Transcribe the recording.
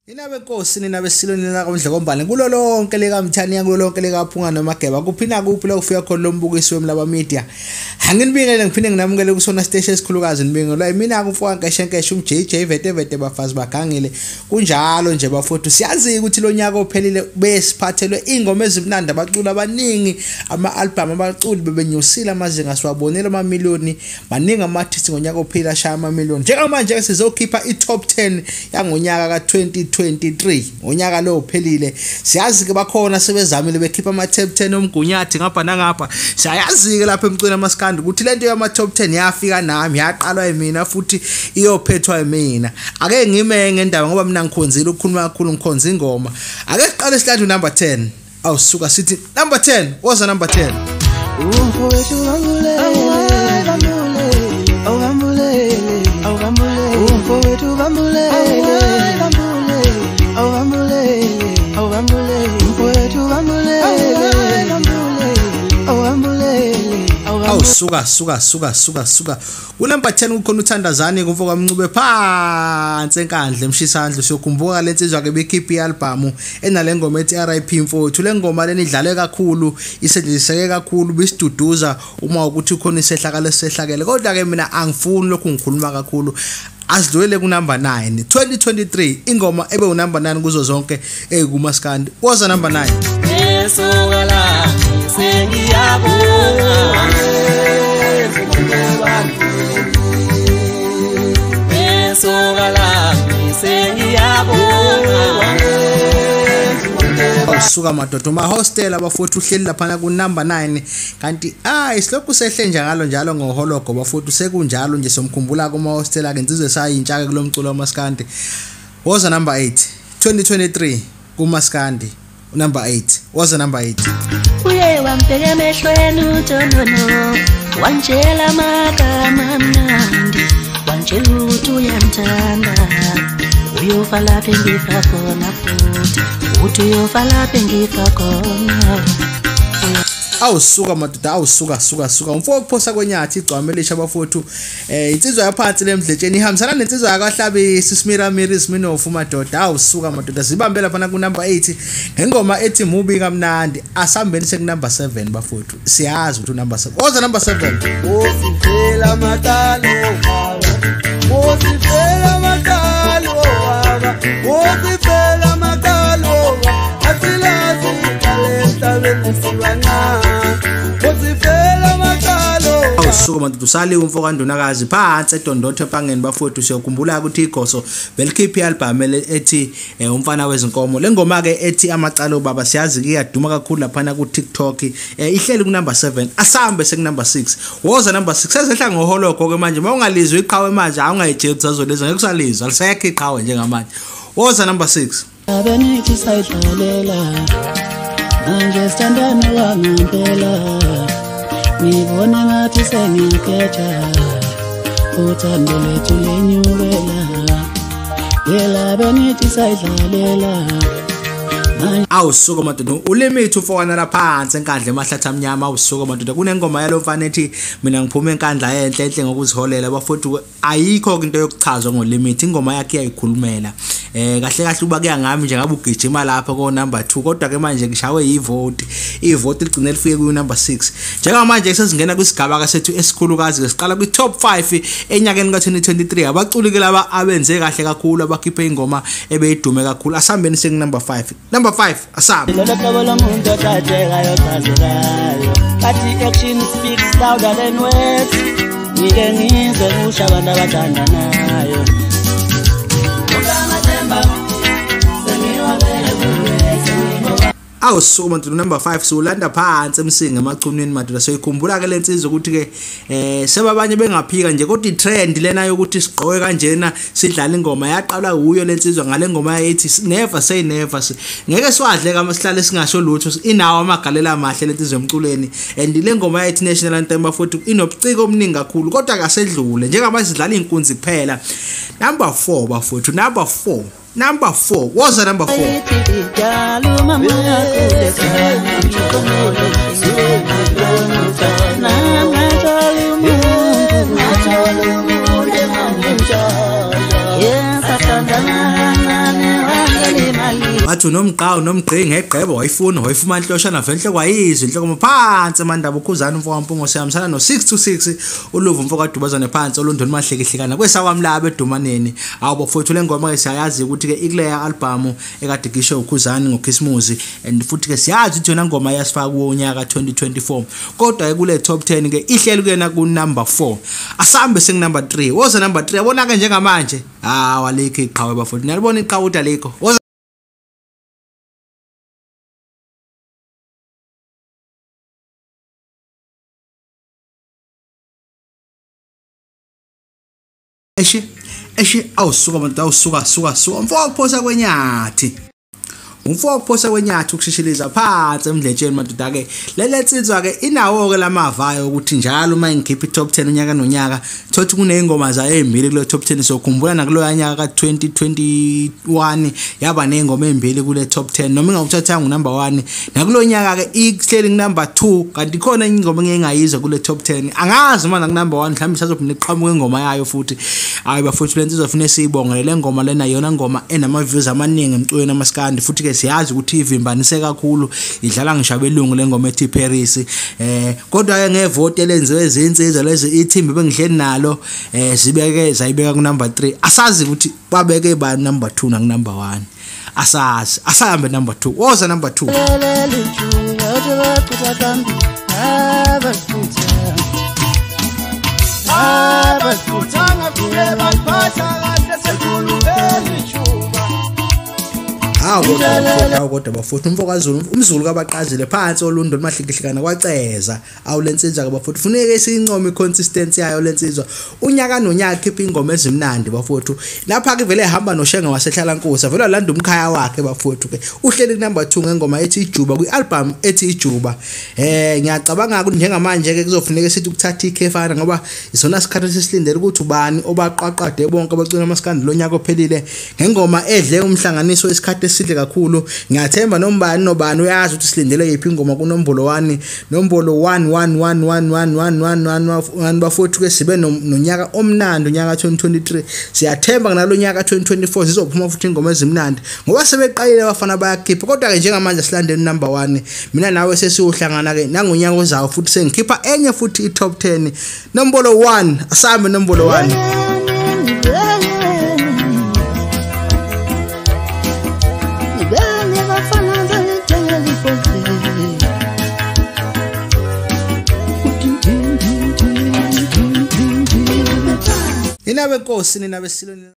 Nina benkosi, nina besilo, nina kaMdlokombane, kulo lonke likaMthaniya, kulo lonke likaPhunga noMageba, kuphi nakuphi la kufika khona lo mbukiso weMlaba Media. Anginibingele ngiphinde nginamukele kusona station esikhulukazi nibingelwa yimina kumfoka Nkeshenkeshe umJJ vete vete bafazi bagangile. Kunjalo nje bafowethu, siyazi ukuthi lo nyaka ophelile besiphathelwe ingoma ezimnandi, abaculi abaningi, ama-album abaculi bebenyusile amazinga, siwabonela amamiliyoni, maningi ama-artist ngonyaka ophelile ashaya amamiliyoni. Njengamanje sizokhipha i-top 10 yangonyaka ka-2023, ngonyaka lo ophelile. Siyazi ke bakhona sebezamile bekhipha ama-top 10 omgunyathi ngapha nangapha. Siyayazi ke lapha emculweni amaskandi ukuthi lento yama top 10 yafika nami, yaqalwa yimina futhi iyophethwa yimina. Ake ngime ngendaba ngoba mina ngikhonzile ukukhuluma kakhulu, ngikhonza ingoma. Ake siqale sihlanje number 10. Awusuka sithi number 10, woza number 10. Suka suka suka suka suka. Kunumber 10 kukhona uThandazani kumfoka Mncube phansi enkandla emshisandla. Siyokhumbuka lensizwa ke bekhipha ialbum enale ngoma ethi RIP mfowethu. Le ngoma leni idlale kakhulu, isetshenziseke kakhulu, bisiduduza uma ukuthi khona isehlakalo esisehlakele. Kodwa ke mina angifuni lokhu ngikhuluma kakhulu. Asidlulele ku number 9 2023, ingoma ebe u number 9 kuzo zonke ekumaskandi. Woza number 9. Esuka la sengiyabonga Suka madoda, uma-hostel abafowethu uhleli laphana ku-number 9, kanti silokhu sehle njalo njalo ngohologo bafowethu, sekunjalo nje somkhumbula kuma-hostel ake insizwe sayintsha-ke kulo mculo wamaskandi. Woza number 8 2023 kumaskandi, number 8. Woza number 8. Uye wambheka emehlweni utonono, wantshela amagama amnandi, wantshela ukuthi uyamthanda, uyofa lapha engifa khona futhi, uthi uyofa lapha engifa khona. Awusuka madoda, awusuka suka suka. Umfo okuphosa kwenyathi igcwame elisha bafowethu. Insizwa yaphansi lemdletsheni ihambisana nensizwa yakwaHlabisa iSmiramiri Sminofu madoda. Awusuka madoda, zibambe lapha ku number 8 ngengoma ethi mubi kamnandi. Asambeni seku number 7 bafowethu. Siyazi ukuthi number 7. Oza number 7. Osifela matalo baba. Osifela matalo baba. Osifela matalo baba. Asilazi talenta siwana. Awusuka madoda, usaliwe umfo kaNdunakazi phansi edondotho empangeni bafowethu. Siyokhumbula ukuthi igoso belikhipha ialbum ethi umfana wezinkomo. Le ngoma ke ethi amacala obaba siyazi ke iyaduma kakhulu laphana ku TikTok. Ihleli ku number 7. Asambe seku number 6. Woza number 6 sezehla ngohologo ke manje. Mawungalizwe iqhawe manje awungayijeli usazolizwa, ngeke usalizwa, alisekho iqhawe njengamanje. Woza number 6. Abenithi sayidlalela manje sithandana wangempela, ngibona ngathi sengiyakhetha, uthando lethu lenyukela, yela benithi sayidlalela. Awusuka madoda, uLimit ufokana laphansi enkandla emahlathi amnyama. Awusuka madoda, kunengoma yalo mfana ethi mina ngiphume enkandla enhle enhle ngokuziholela bafowethu. Ayikho into yokuchazwa ngoLimit, ingoma yakhe iyayikhulumela. Kahle kahle uba kuya ngami nje ngabe ugijima lapha ko number 2, kodwa ke manje ngishawe yivote, ivote ligcine lifike ku number 6. Njengamanje sesingena kwisigaba kasethu esikhulukazi, siqala kwi top 5 enyakeni ka2023. Abaculi ke laba abenze kahle kakhulu, abakhiphe ingoma ebeyidume kakhulu. Asambeni seku number 5. Number 5 asambe. Lolo hlobo lomuntu othathekayo ochazekayo, bathi action speaks louder than words, ngike ngizwe kusho abantu abathandanayo. Awusuka madoda, number 5 siwulanda phansi emsinga emacunwini madoda. Soyikhumbula ke lensizwa ukuthi ke sebabanye bengaphika nje, kodwa itrend lena yokuthi sigqoke kanjena sidlala ingoma yaqalwa uyo lensizwa ngale ngoma ethi never say never. Ngeke siwadle kama sihlale singasho lutho, inawo amagalela amahle lensizwa emculweni. And le ngoma ethi National Anthem futhi inobuciko obuningi kakhulu, kodwa akasedlule njengamanje sidlala inkunzi kuphela. Number 4 bafowethu, number 4. Number 4. What's the number 4? Bathi unomqawu nomgqi ngegqebo wayifuna wayifuma inhloshana venhle kwayizwe inhloko phansi emandaba uKhuzani umfo kaMpungo siyamsana no 626 uluvo umfo kaDubazane phansi olundoni mahlekihlekana kwesakwamlaba edumaneni. Awu bafowethu, le ngoma ke siyayazi ukuthi ke ikuleya album ekade gisho uKhuzani ngoKhisimusi, and futhi ke siyazi ukuthi yona ngoma yasifaka kunyaka 2024, kodwa ke kule top 10 ke ihleli kuyena ku number 4. Asambe sing number 3. Woza number 3 yabona ke njengamanje alikho iqhawe bafowethu, niyalibona iqhawe ukuthi alikho. Woza Eshi awusuka abantu, awusuka suka suka umfo wakuphosa kwenyathi, umfo wakuphosa kwenyathi ukushishiliza phansi emdletsheni madoda ke. Lele nsizwa ke inawo ke lamavayo ukuthi njalo uma ngikhipha i-top 10 unyaka nonyaka thothi kuneyingoma zayo ezimbili kule top 10. Sokhumbula nakuloya nyaka ka-2021 yaba neyingoma ezimbili kule top 10 noma ingawuthathanga unumber 1, nakulo nyaka ke ihleli number 2, kanti khona ingoma engingayizwa kule top 10. Angazi uma naku number 1 mhlawumbe isazophinda iqhamuke ingoma yayo futhi. Hayi bafowethu, le nsizwa fune siyibonge le ngoma lena, yona ngoma enama-views amaningi emculweni amaskandi, futhi ke siyazi ukuthi ivimbanise kakhulu, idlala ngisho abelungu le ngoma ethi Paris. Kodwa ke ngevote elenziwe izinsizwa lezi ithimba bengihleli nalo zibeke zayibeka ku number 3. Asazi ukuthi babeke ba number 2 na ku number 1, asazi. Asahambe number 2. Woza number 2. Hawu kodwa bafowethu, umfo kaZulu umZulu kabaqazile phansi olundo limahlikihlekana kwaceza. Awu lensizwa ke bafowethu, funeke siyincome iconsistency yayo lensizwa, unyaka nonyaka khipha ingoma ezimnandi bafowethu. Lapha ke vele ehamba noShenge wasehlala Nkosi, vele walanda umkhaya wakhe bafowethu ke. Uhleli ku number 2 ngengoma ethi Ijuba kwi-album ethi Ijuba. Ngiyacabanga ukuthi njengamanje ke kuzofuneka sithi ukuthatha ikhefana, ngoba isona sikhathi sesilindele ukuthi ubani obaqwaqwade bonke abacula amaskandi lonyaka ophelile ngengoma edle umhlanganiso isikhathi esihle kakhulu. Ngiyathemba nombani nobani uyazi ukuthi silindele yiphi ingoma kunombolo 1, nombolo 1 1 1 1 1 1 1 1 bafowethu ke sibe nonyaka omnandi unyaka 2023. Siyathemba nalo nyaka 2024 zizophuma futhi ingoma ezimnandi ngoba sebeqalile abafana bayakhipha. Kodwa ke njengamanje silandele number 1, mina nawe sesiyohlangana ke nangonyaka ozayo futhi sengikhipha enye futhi i-top 10 nombolo 1. Asambe nombolo 1. Nina benkosi, nina besilo.